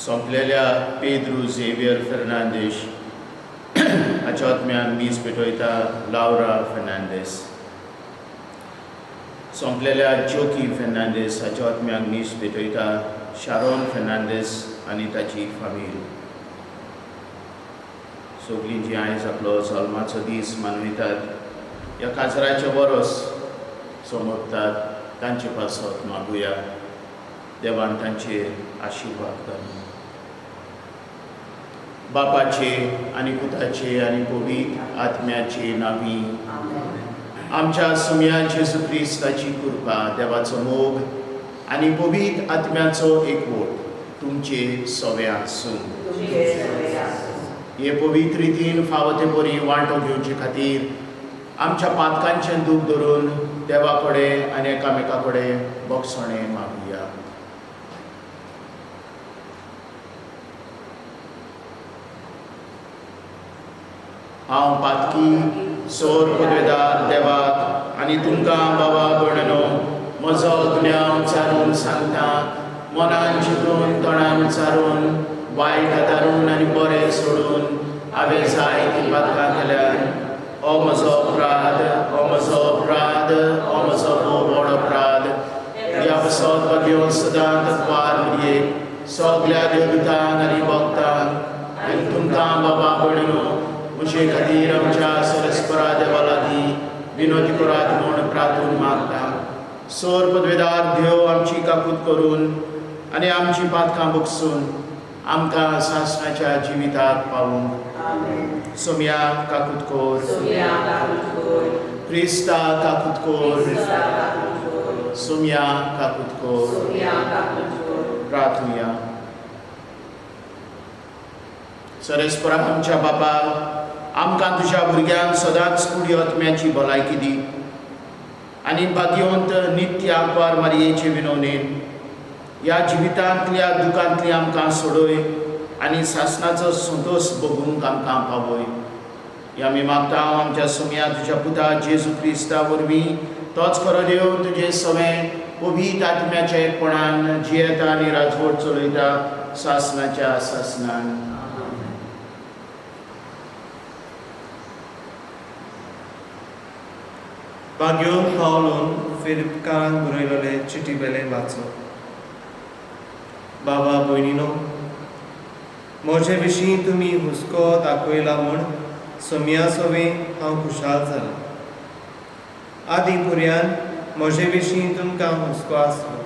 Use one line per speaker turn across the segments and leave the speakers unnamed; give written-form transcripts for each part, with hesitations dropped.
सोंपलेल्या Pedro Xavier Fernandes हाच्या आत्म्यान मीस पेटयता लावरा फेर्नांदीस. सोंपलेल्या जोकी फेर्नांदीस हाच्या आत्म्याक मीस पेटयता शारोन फेर्नांदीस आनी ताची फामील. सगलीं जीं आयज आपलो जल्माचो दीस मनयतात ह्या काजराचें वरस समजतात तांचे पासत मागुया देवान तांचेर आशिर्वाद घालूं. बापाचे आनी पुताचे आनी पवित्र आत्म्याचे नांवी. आमच्या सुम्या जेजू क्रिस्ताची कृपा, देवाचो मोग आनी पवित्र आत्म्याचो एकवट तुमचे सवे आसूं. हे पवित्र रितीन फावो ते परी वांटो घेवचे खातीर आमच्या पातकांचें दूख धरून देवा कडेन आनी एकामेका कडेन भोगसणें मागुया. हांव पातकी सोर पदवेदार देवाक आनी तुमकां बाबा भयणो म्हजो गुन्यांव उच्चारून सांगता. मनान चिंतून, तोंडान उच्चारून, वायट आदारून आनी बरें सोडून हांवें जायतीं पातकां केल्यात. हो म्हजो अपराध, हो म्हजो अपराध, हो म्हजो भोव व्हड अपराध. ह्या पासत भाग्यो सदां तत्वार मिरयेक, सगल्या देवदूतांक आनी भक्तांक आनी तुमकां बाबा भयणो म्हजे खातीर आमच्या सरस्परा देवा लागीं विनोती करात म्हूण प्रार्थून मागता. सोर पदवेदार देव आमची काकूत करून आनी आमची पातकां बगसून आमकां सासणाच्या जिविताक पावूंक. सोम्या काकूत कोर. क्रिस्ता काकूत कोर. सोम्या काकूत कोर. प्रार्थुया. सरस्परा आमच्या बापा, आमकां तुज्या भुरग्यांक सदांच कुडी आत्म्याची भलायकी दी आनी भाग्यवंत नित्य आंकवार मारयेचे विनवणेन ह्या जिवितांतल्या दुखांतली आमकां सोडय आनी सासणाचो संतोश भोगूंक आमकां पावय. ह्या आमी मागता आमच्या सुमया तुज्या पुता जेजू क्रिस्ता वरवीं, तोच खरो देव तुजे सवें पवित्र आत्म्याच्या एकपणान जियेता आनी राजवट चलयता सासणाच्या सासणान.
भाग्योन पावलून फिलिपकारांक बरयलेले चिटी वेलें वाचो. बाबा भयणीनो, म्हजे विशीं तुमी हुस्को दाखयला म्हूण सोम्या सोवें हांव खुशाल जालां. आदीं पुर्यान म्हजे विशीं तुमकां हुस्को आसलो,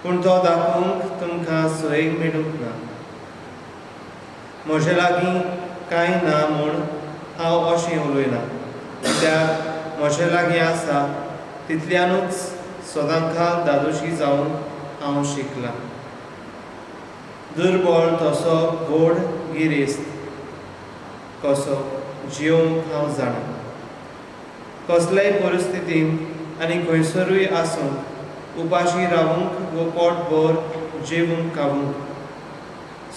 पूण तो दाखोवंक तुमकां सोय मेळूंक ना. म्हजे लागीं कांय ना म्हूण हांव अशें उलयना, कित्याक म्हजे लागीं आसा तितल्यानूच सदांकाळ धादोशी जावंक हांव शिकलां. दुर्बळ तसो व्हड गिरेस्त कसो जियोवंक हांव जाणा. कसलेय परिस्थितींत आनी खंयसरूय आसूंक, उपाशी रावूंक वो पोटभर जेवूंक खावूंक,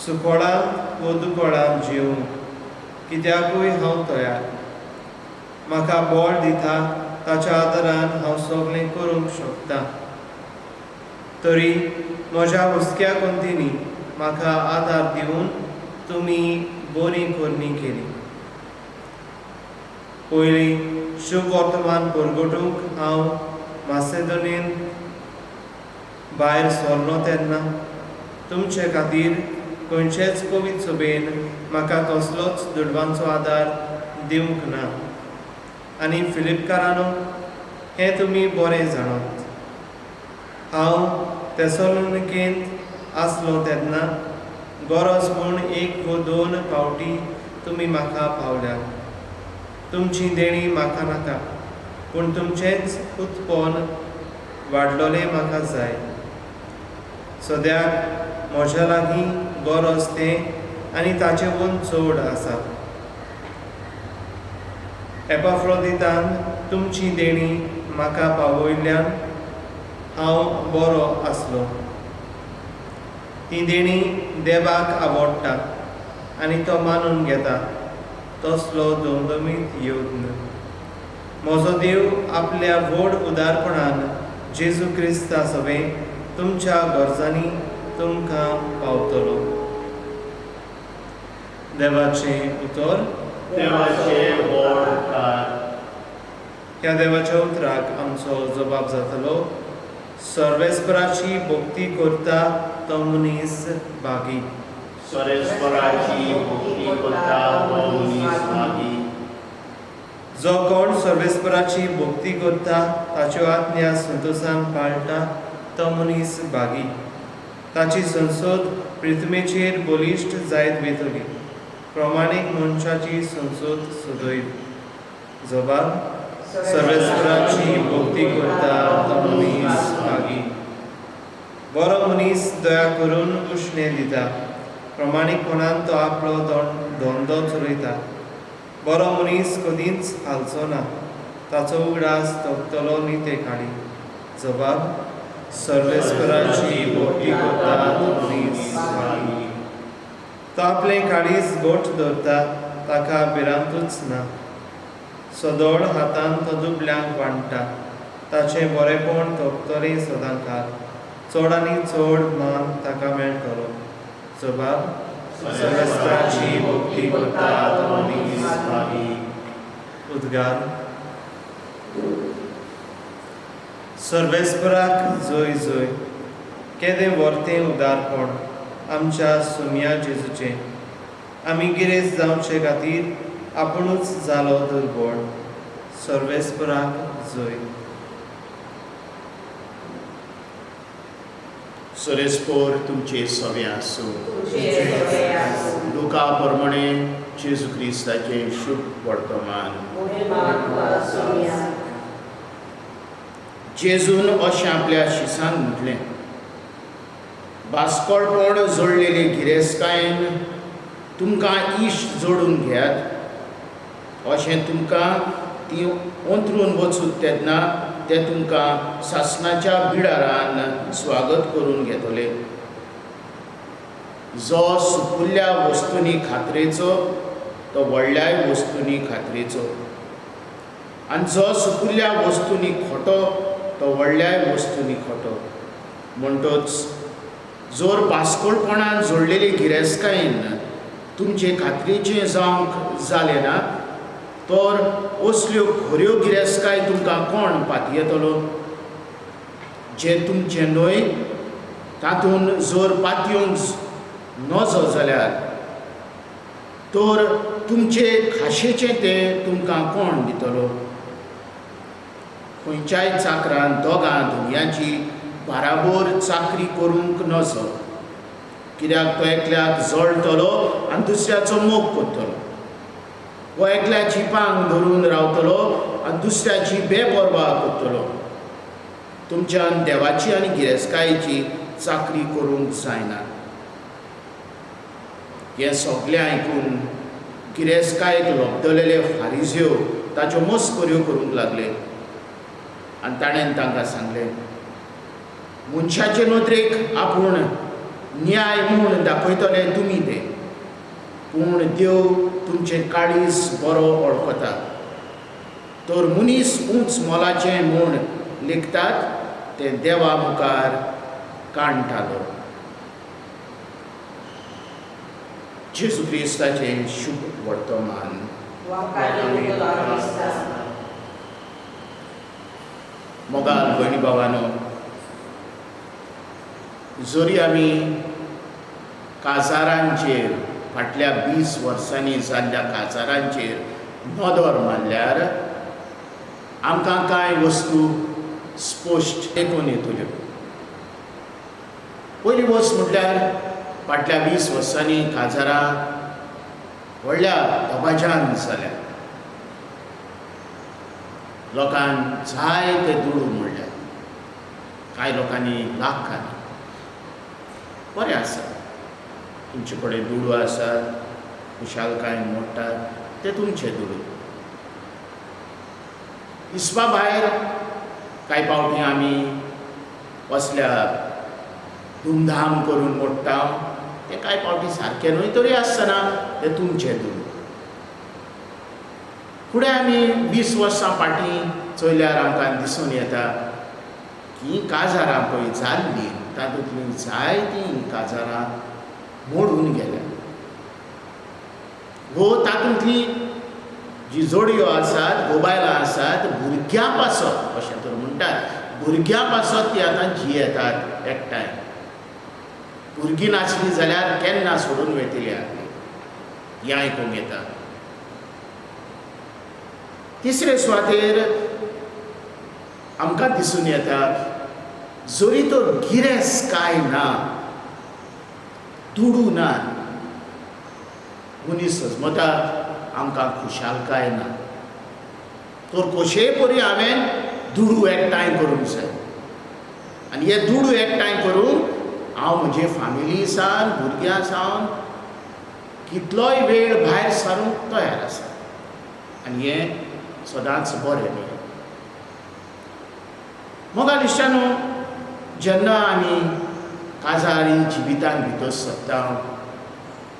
सुकोळांत वो दुकोळांत जियोवंक, कित्याकूय हांव तयार. म्हाका बळ दिता ताच्या आदारान हांव सगळें करूंक शकता. तरी म्हज्या हुस्क्या कोंतींनी म्हाका आदार दिवन तुमी बरी करणी केली. पयलीं शुभ वर्तमान परगटूंक हांव मासेदोनीन भायर सरलो तेन्ना तुमचे खातीर खंयचेच पवित्र सभेन म्हाका कसलोच दुडवांचो आदार दिवंक ना. आनी फिलिपकारानो, हें तुमी बरें जाणात. हांव तेसोलोनिकेंत आसलो तेन्ना गरज म्हूण एक वो दोन फावटी तुमी म्हाका पावल्यात. तुमची देणी म्हाका नाका, पूण तुमचेंच उत्पन्न वाडलोलें म्हाका जाय. सद्याक म्हज्या लागीं गरज तें आनी ताचे वून चड आसा. एपाफ्रोदितान तुमची देणी म्हाका पावयल्ल्यान हांव बरो आसलो. ती देणी देवाक आवडटा आनी तो मानून घेता तसलो दमदमीत यत्न. म्हजो देव आपल्या व्हड उदारपणान जेजू क्रिस्ता सवें तुमच्या गरजांनी तुमकां पावतलो. देवाचें उतर.
देवाचें व्हड.
ह्या देवाच्या उतराक आमचो जबाब जातलो. सर्वेस्पराची भक्ती करता तो मनीस भागी.
सर्वेस्पराची भक्ती करता तो मनीस भागी.
जो कोण सर्वेस्पराची भक्ती करता, ताच्यो आज्ञा संतोशान पाळटा तो मनीस भागी. ताची संसद पृथ्वीचेर बलिश्ट जायत वयतली. प्रमाणीक मनशाची संसद सदैव. जबाब: सर्वेस्पराची भक्ती करता तो मनीस भागी. बरो मनीस दया करून उश्णें दिता. प्रमाणीकपणान तो आपलो धंदो चलयता. बरो मनीस कदींच हालचो ना. ताचो उगडास तगतलो निते काडी. जबाब: सर्वेस्पराची भक्ती करता तो मनीस भागी. तो आपलें काळीज घट दवरता, ताका भिरांतूच ना. सदळ हातान तो दुबल्यांक वांट्टा. ताचें बरेपण तगतलें सदांकाळ. चड आनी चड मान ताका मेळटलो. जबाब: सर्वेस्पराची भक्ती करता तो मनीस भागी. उद्गार. सर्वेस्पराक जय जय. केदें वर्तें उदारपण आमच्या सोम्या जेजूचें. आमी गिरेस्त जावचे खातीर आपुणूच जालो दुर्बळ. सर्वेस्पराक जय.
सर्वेस्पोर तुमचे सवे आसूं. लुका प्रमाणे जेजू क्रिस्ताचें शुभ वर्तमान. जेजून अशें आपल्या शिसांक म्हटलें, बास्कळपण जोडलेले गिरेस्तकायेन तुमकां इश्ट जोडून घेयात. अशें तुमकां ती अंतरून वचूत तेन्ना ते तुमकां सासणाच्या बिडारान स्वागत करून घेतले. जो सुपुल्ल्या वस्तूंनी खात्रेचो तो व्हडल्याय वस्तूंनी खात्रेचो, आनी जो सुपुल्ल्या वस्तूंनी खोटो तो व्हडल्याय वस्तूंनी खोटो. म्हणटच जर बास्कोळपणान जोडलेली गिरेस्तकायेन तुमचे खात्रेचें जावंक जालें ना तर असल्यो खऱ्यो गिरेस्तकाय तुमकां कोण पातयेतलो? जें तुमचें न्हय तातूंत जर पातयेवंक नजो जाल्यार तर तुमचे खाशेचें तें तुमकां कोण दितलो? खंयच्याय चाकरान दोगां धनयांची बाराबोर चाकरी करूंक नजो, कित्याक तो एकल्याक जळटलो आनी दुसऱ्याचो मोग करतलो, वो एकल्याची पांग धरून रावतलो आनी दुसऱ्याची बेपर्वा करतलो. तुमच्यान देवाची आनी गिरेस्तकायेची चाकरी करूंक जायना. हें सगळें आयकून गिरेस्तकायेक लब्दलेले फारिज्यो ताच्यो मस्कऱ्यो करूंक लागले आनी ताणें तांकां सांगलें, मनशाचे नदरेक आपूण न्याय म्हूण दाखयतले तुमी ते, पूण देव तुमचें काळीज बरो वळखता. तर मनीस उंच मोलाचें म्हूण लेखतात तें देवा मुखार काणटालो. जेजू क्रिस्ताचें शुभ वर्तमान. मोगाल भयणी भावानो, जरी आमी काजारांचेर फाटल्या 20 वर्सांनी जाल्ल्या काजारांचेर नदर मारल्यार आमकां कांय वस्तू स्पश्ट देखून येतल्यो. पयली वस्त म्हटल्यार फाटल्या 20 वर्सांनी काजारां व्हडल्या दबाज्यान जाल्या. लोकांक जाय ते दुडू म्हणल्यार कांय लोकांनी लाखांनी. बरें आसा, तुमचे कडेन दुडू आसात, खुशालकायेन मोडटात ते तुमचे दुडू. हिसपा भायर कांय फावटी आमी असल्या धुमधाम करून मोडटा ते कांय फावटी सारकें न्हय, तरी आसतना ते तुमचे दुडू. फुडें आमी 20 वर्सां फाटीं चोयल्यार आमकां दिसून येता हीं काजारां पळय जाल्लीं तातूंतलीं जायतीं काजारां मोडून गेल्या वो तातूंतली जी जोडयो आसात घोव-बायलां आसात भुरग्यां पासत अशें तर म्हणटात भुरग्यां पासत ती आतां जियेतात एकठांय. भुरगीं नासलीं जाल्यार केन्ना सोडून वेतली आसली हें आयकूंक येता. तिसरे सुवातेर आमकां दिसून येता जरी तर गिरेस्त काय ना दुडू ना मनीस सजमता आमकां खुशालकाय ना तर कशेय परी हांवें दुडू एकठांय करूंक जाय आनी हे दुडू एकठांय करूंक हांव म्हजे फामिली सावन भुरग्यां सावन कितलोय वेळ भायर सारूंक तयार आसा आनी हें सदांच बरें न्हय. मोगाळ इश्टांनो जेन्ना आमी काजारी जिवितान भितर सरता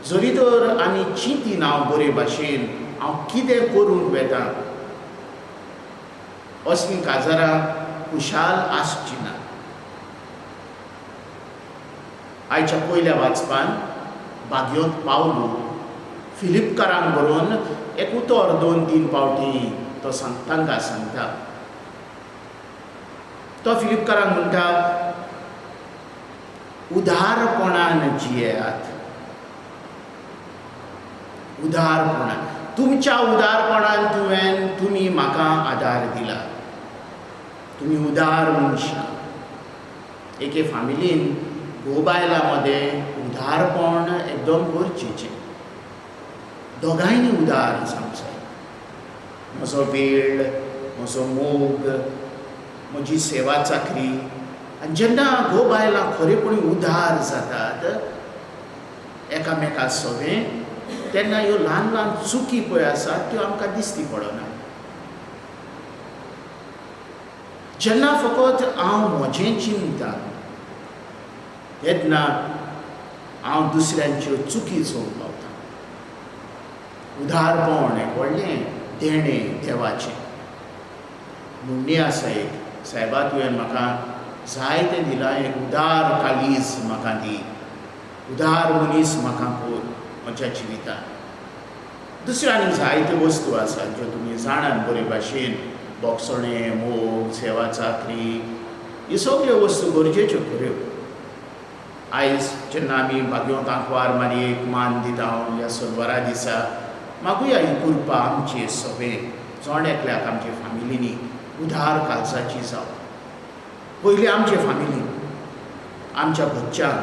जरी तर आमी चिंतीन हांव बरे भाशेन हांव कितें करूंक वेता असलीं काजारां खुशाल आसची ना. आयच्या पयल्या वाचपान बागयोंत पावलो फिलिपकारांक बरोवन एक उतर दोन तीन पावटी तो तांकां सांगता. तो फिलिपकारांक म्हणटा उदारपणान जियेयात. उदारपणान तुमच्या उदारपणान तुमी म्हाका आदार दिला. तुमी उदार मनशां. एके फामिलीन घोव बायलां मदें उदारपण एकदम गरजेचें. दोगांयनी उदार जावंक जाय. म्हजो वेळ म्हजो मोग म्हजी सेवा चाकरी आनी जेन्ना घोव बायलां खरेपणी उदार जातात एकामेका सवें तेन्ना ह्यो ल्हान ल्हान चुकी पळय आसात त्यो आमकां दिसती पडना. जेन्ना फकत हांव म्हजें चिंता तेन्ना हांव दुसऱ्यांच्यो चुकी चोवंक पावता. उदारपण एक व्हडलें देणें देवाचें. म्हणणी आसा एक सायबा तुवें म्हाका जायतें दिलां एक उदार कालीज म्हाका दी उदार मनीस म्हाका कोर म्हज्या जिवितांत. दुसऱ्यो आनीक जायत्यो वस्तू आसात ज्यो तुमी जाणात बरे भाशेन बोगसणें मोग सेवा चाकरी ह्यो सगल्यो वस्तू गरजेच्यो खऱ्यो. आयज जेन्ना आमी बागयोंत आंकवार मारयेक मान दिता ह्या सोलवारा दिसा मागुया ही कृपा आमचे सगळे जण एकल्याक आमचे फामिलींनी उदार काळजाची जावं. पयलीं आमचे फामिली आमच्या घरच्यांक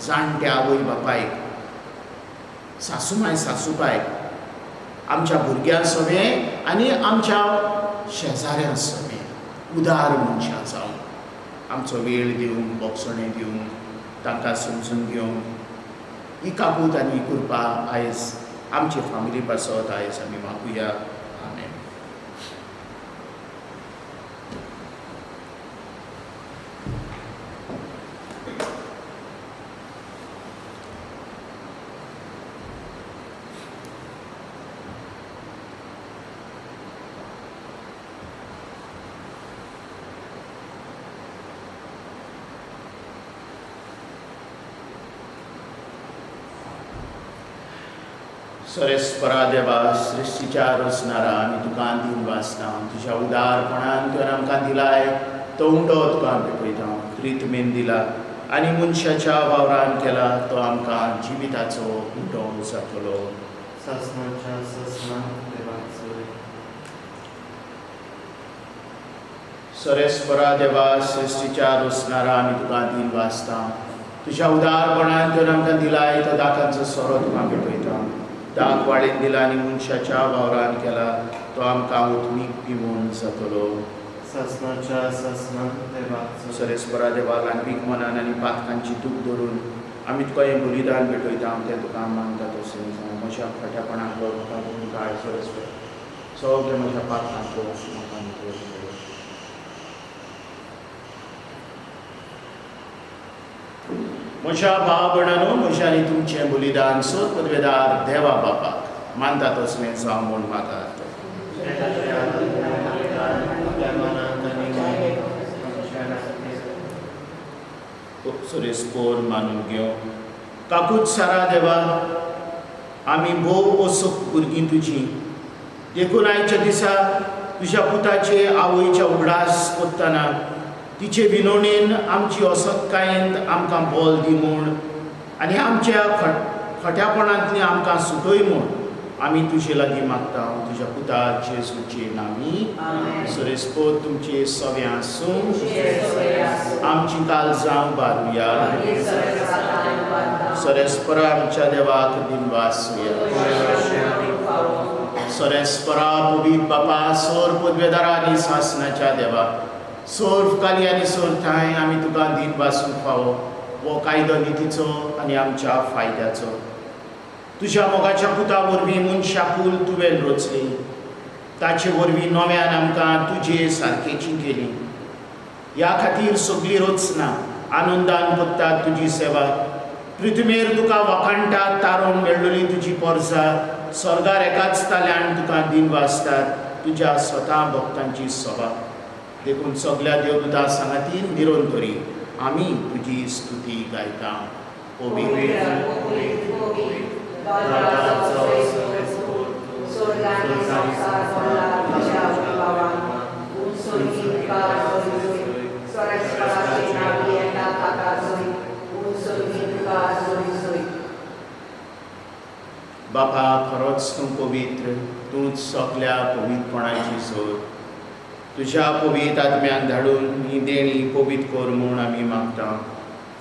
जाणट्या आवय बापायक सासुमाय सासूबायक आमच्या भुरग्यां सवें आनी आमच्या शेजाऱ्यां सवें उदार मनशां जावन आमचो वेळ दिवंक बोगसणें दिवंक तांकां समजून घेवंक ही काकूत आनी कृपा आयज आमचे फामिली पासत आयज आमी मागुया. आमेन. सरेस्परा देवा सृश्टीच्या रचणारा आमी तुका दिवन वाचता तुज्या उदारपणान तुवें आमकां दिलाय तो उंडो तुका भेटयता प्रीतमेन दिला आनी मनशाच्या वावरान केला तो आमकां जिविताचो उंडो जातलो.
सासणाच्या सासणाक देवाचो.
सरेस्परा देवा सृश्टीच्या रचणारा आमी तुका दिवन वाचता तुज्या उदारपणान तुवें आमकां दिलाय तो दाकांचो सोरो तुका भेटयता. दाक वाळेन दिला आनी मनशाच्या वावरान केला तो आमकां उतमीक पिवून जातलो.
सासणाच्या सासणाक देवाचो.
सरेस्परा देवा ल्हानपीक मनान आनी पातकांची दूख धरून आमी तुका हें बलिदान भेटयता तें तुका मानता तशें जावं. म्हज्या खोट्यापणाक म्हाका धुवन काड सरेस्पर सगळें म्हज्या पातकांचो म्हाका नितळ कर. म्हज्या भाव भयणांनो म्हज्या आनी तुमचें बलिदान सोद पदवेदार देवा बापाक मानता तसलें जावं म्हूण म्हाका. सोरेस्पोर मानून घेवं. काकूत सारा देवा, आमी भोव असोक भुरगीं तुजी, देखून आयच्या दिसा तुज्या पुताचे आवयच्या उगडास कोत्तना तिचे विनोणेन आमची असक्कायेन आमकां बोल दी म्हूण आनी आमच्या खोट्यापणांतली आमकां सुटय म्हूण आमी तुजे लागीं मागता. तुज्या पुता जेजूचे नामी. सोरेस्पोर तुमचे सगळें आसूं. आमची काळजां बारुया. सोरेस्परा आमच्या देवाक दिनवासुया. सोरेस्परा पवित्र बापा, सोर पदवेदारा आनी सासनाच्या देवा, सोर काली आनी सोर ठांय आमी तुका दिनवासूंक फावो हो कायदो नितीचो आनी आमच्या फायद्याचो. तुज्या मोगाच्या पुता वरवीं मनशाकूल तुवें रचली, ताचे वरवीं नव्यान आमकां तुजे सारकेची केली. ह्या खातीर सगळी रचना आनंदान करतात तुजी सेवा. पृथ्वीर तुका वाखाणटात तारोन मेळ्ळली तुजी पोरसा, स्वर्गार एकाच ताल्यान तुका दिनवासतात तुज्या स्वता भक्तांची सभा. देखून सगल्या देवदूता सांगातीन निरंतरी आमी तुजी स्तुती गायता. बापा, खरोच तूं पवित्र, तूंच सगल्या पवित्रपणाची सोर. तुज्या पवित्र आत्म्याक धाडून ही देणी पवित्र कर म्हूण आमी मागता.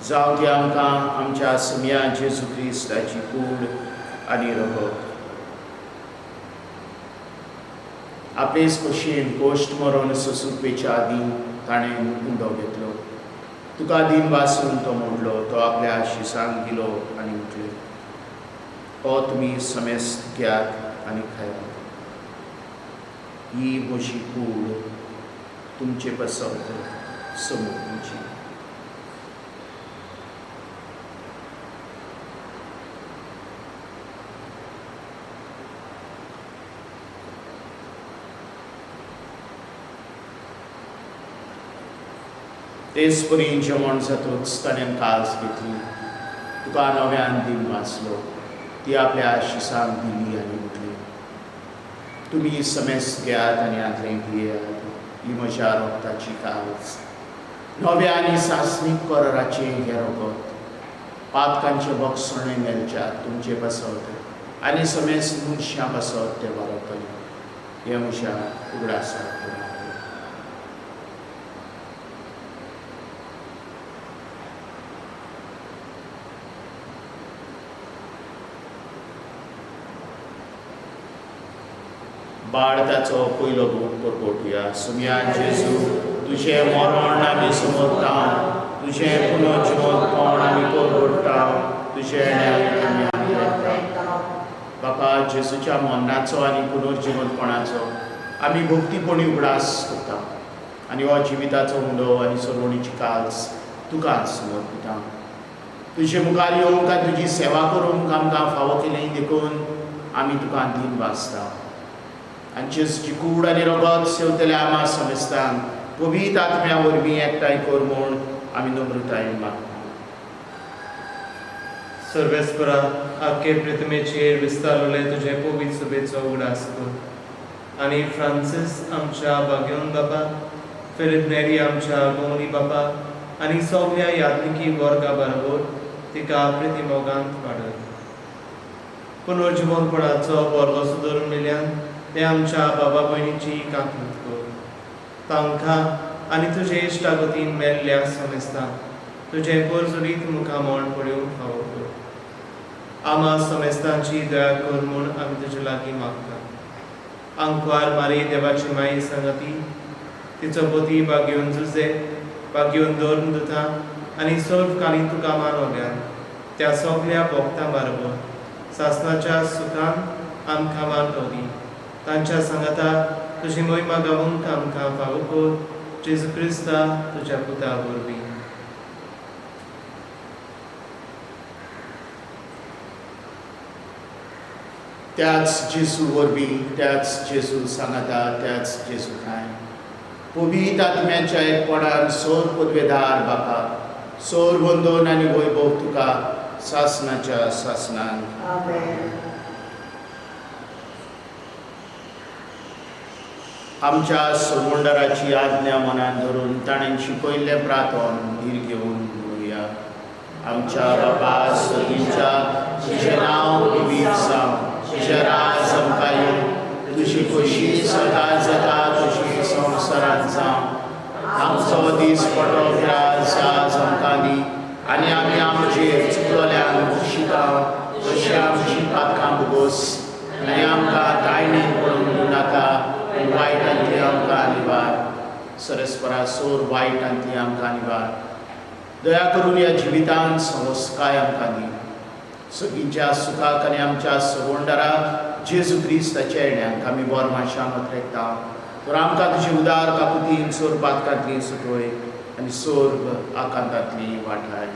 जावं ती आमकां आमच्या सुम्या जेजू क्रिस्ताची कूड आनी रगत. आपलेच खोशयेन कोश्ट मरण सोंसूंक आदीं ताणें उंडो घेतलो, तुका दिन वासून तो मोडलो, तो आपल्या शिसांक दिलो आनी म्हटलें, हो तुमी समेस्त घेयात आनी खायात, ही म्हजी कूड तुमचे पसंत समोरची. तेच परी जेवण जातूच ताणें काज घेतली, तुका नव्यान दिन वाचलो, ती आपल्या शिसांक दिली आनी म्हटली, तुमी समेस्त घेयात आनी हांतलें पियेयात, ही म्हज्या रगताची काज, नव्या आनी सासणीक कराराचें हें रगत, पातकांचें बक्षणें मेळच्या तुमचे पासत आनी समेस्त मनशां पासत तें वारतलें. हें म्हज्या उगडासाक. बाळ ताचो पयलो घोट परगटुया. सुम्या जेजू, तुजें मरण आमी समजता, तुजें पुनर्जिवंतपण आमी परगटता, तुजें आमी आमी. बापा, जेजूच्या मरणाचो आनी पुनर्जिवंतपणाचो आमी भक्तीपणी उगडास करता आनी हो जिविताचो उंडो आनी सरवणीची काल्स तुका समर्पिता. तुजे मुखार येवंक आनी तुजी सेवा करूंक आमकां फावो केली देखून आमी तुका दिन वाचता. आनी जेजूची कूड आनी रगत सेवतल्या आमा समेस्तांक पवित्र आत्म्या वरवीं एकठांय कर म्हूण आमी नम्रतायेन मागता.
सर्वेस्परा, आख्खे प्रतिमेचेर विस्तारले तुजे पवित्र सुबेचो उगडास कर आनी फ्रांसीस आमच्या बागेवन बापा, फिलीप नेरी आमच्या गोमनी बापा आनी सगल्या याज्ञिकी वर्गा बरोबर तिका प्रतिमोगांत वाडय. पुनर्जिवनपणाचो वर्ग सुदरून मेल्यान ते आमच्या बाबा भयणीची काकूत कर. तांकां आनी तुजे इश्टागतीन मेल्ल्या समेस्तांक तुजें पोरजोरीत मुखामळ पळोवंक फावो कर. आमा समेस्तांची दया कर म्हूण आमी तुजे लागीं मागता. आंकवार मारी देवाची माई सांगाती, तिचो पती बागेवन जुजे, बागेवन धर्म दुता आनी सर्व काली तुका मानवल्यान त्या सगल्या भोक्तां बरोबर सासनाच्या सुखान आमकां मानवली. तांच्या सांगाता तुजी मोहिमा गावूंक आमकां फावो कर, जेजू क्रिस्ता तुज्या पुता वरवीं.
त्याच जेजू वरवीं, त्याच जेजू सांगाता, त्याच जेजू ठांय पवित्र आत्म्याच्या एकपणान सोर पदवेदार बापा, सोर वंदन आनी वैभव तुका सासनाच्या सासनान.
आमेन.
आमच्या सोमोंडराची आज्ञा मनान धरून ताणें शिकयल्लें प्रातोन धीर घेवन म्हणुया. आमच्या बापा सगींच्या, तुजें नांव पवित्र जावं, तुजें राज आमकां येवं, तुजी खोशी सदां जाता तशी संवसारांत जावं. आमचो दीस पडो ग्रास आज आमकां दी आनी आमी आमचेर चुकलोल्यांक शिता तशी आमची पातकां भोगोस आनी आमकां तायणीन पडूंक दिवं नाका, पूण वायटांतली आमकां निवार. सरस्परा सोर वायटांतली आमकां निवार. दया करून ह्या जिवितान संस्काय आमकां दी. सगळींच्या सुखाक आनी आमच्या सवंडरा जेजू क्रिस्ताच्या येण्याक आमी बोरमाशा मत्रेकता. तर आमकां तुजी उदार काकुतीन सोर पातकांतली सुटोय आनी सोर्ग आकांतांतली वाठाय.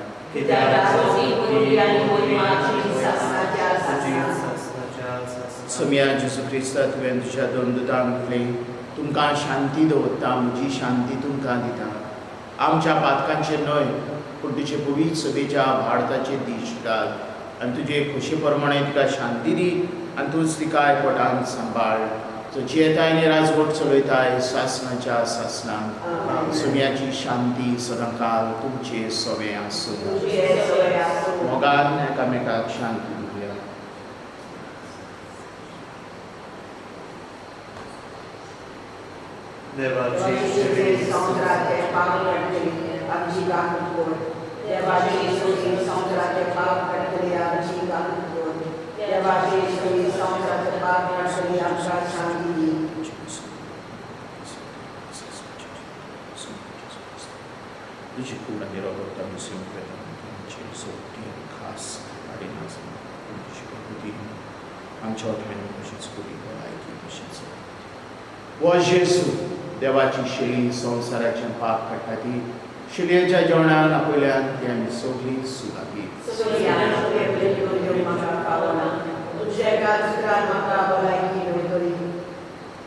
समिया जेजू क्रिस्ता, तुवें तुज्या दोन दुतांक म्हणलें, तुमकां शांती दवरता, म्हजी शांती तुमकां दिता. आमच्या पातकांचेर न्हय पूण तुजे पवित्र सभेच्या भारताचेर दीश घाल आनी तुजे खोशे प्रमाणे तिका शांती दी आनी तूंच तिका एकवटान सांबाळ, जो जियेताय आनी राजवट चलयताय सासनाच्या सासनाक. सुम्याची शांती सदांकाल तुमचे सवे आसूं. मोगान एकामेकाक शांती दिवया.
देवाची
संवसाराचे पाप काडटली आमची काकूट कर. देवाची सोयी संवसाराचे पाप काडटली आमची काकूट कर. देवाची सोयी संवसाराचे पाप काडटली आमकां शांती दी.
तुजी कूड आनी रगत आमी स्विकारता, आमचे सोबती आनी खास हाडिनासतना पूण तुजी काकुतीन आमच्या ओट्यान कशीच बरी भलायकी कशीच. हो जेजू देवाची शेळी संवसाराचें पाप काडटा ती शेळयेच्या जेवणान आपयल्यान ती आमी सगळीं सुगागी.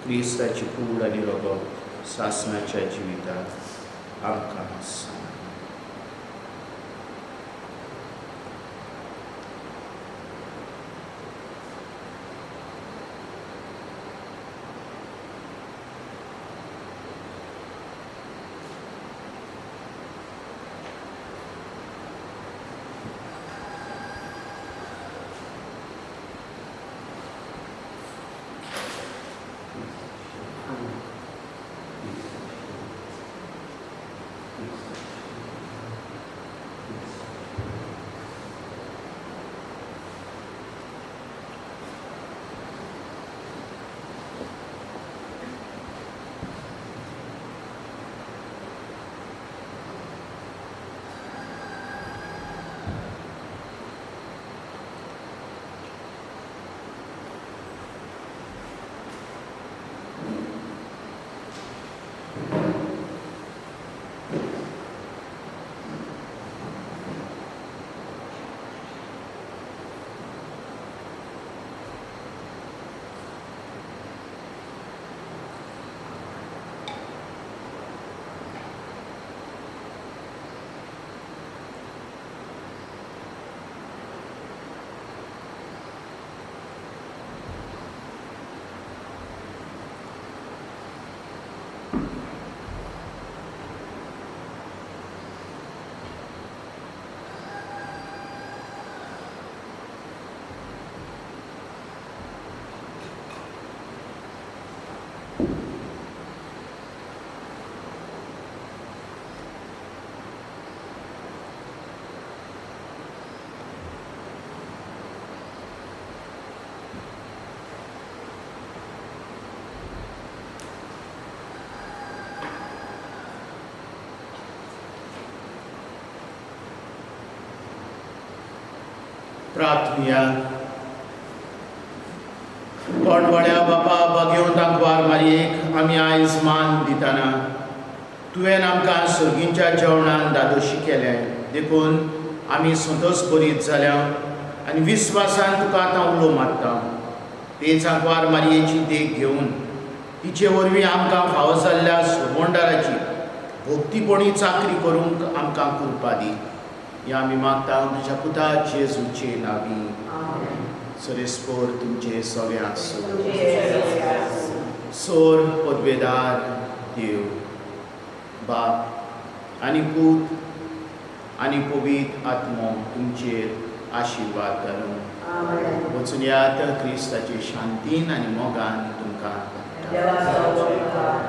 क्रिस्ताची कूड आनी रगत सासनाच्या जिवितांत आमकां सांग. प्रार्थुया. कोणवाड्या बापा बागेवन तांकवार मारयेक आमी आयज मान दितना तुवें आमकां सर्गींच्या जेवणान दादोशी केलें, देखून आमी संतोश बरीत जाल्या आनी विस्वासान तुका आतां उलो मारता. तेच आंकवार मारयेची देख घेवन तिचे वरवीं आमकां फावो जाल्ल्या सोबोंडाराची भक्तीपणी चाकरी करूंक आमकां कृपा दी. ह्या आमी मागता तुज्या पुता जेजूचे नावी.
आमेन.
सरेस्पोर तुमचे सगळें आसूं.
तुमचे सगळे आसूं.
सोर पदवेदार देव बाप आनी पूत आनी पवित्र आत्मो तुमचेर आशिर्वाद घालूं.
आमेन.
वचून यात क्रिस्ताचे शांतीन आनी मोगान तुमकां धाडटा.
देवाचो उपकार.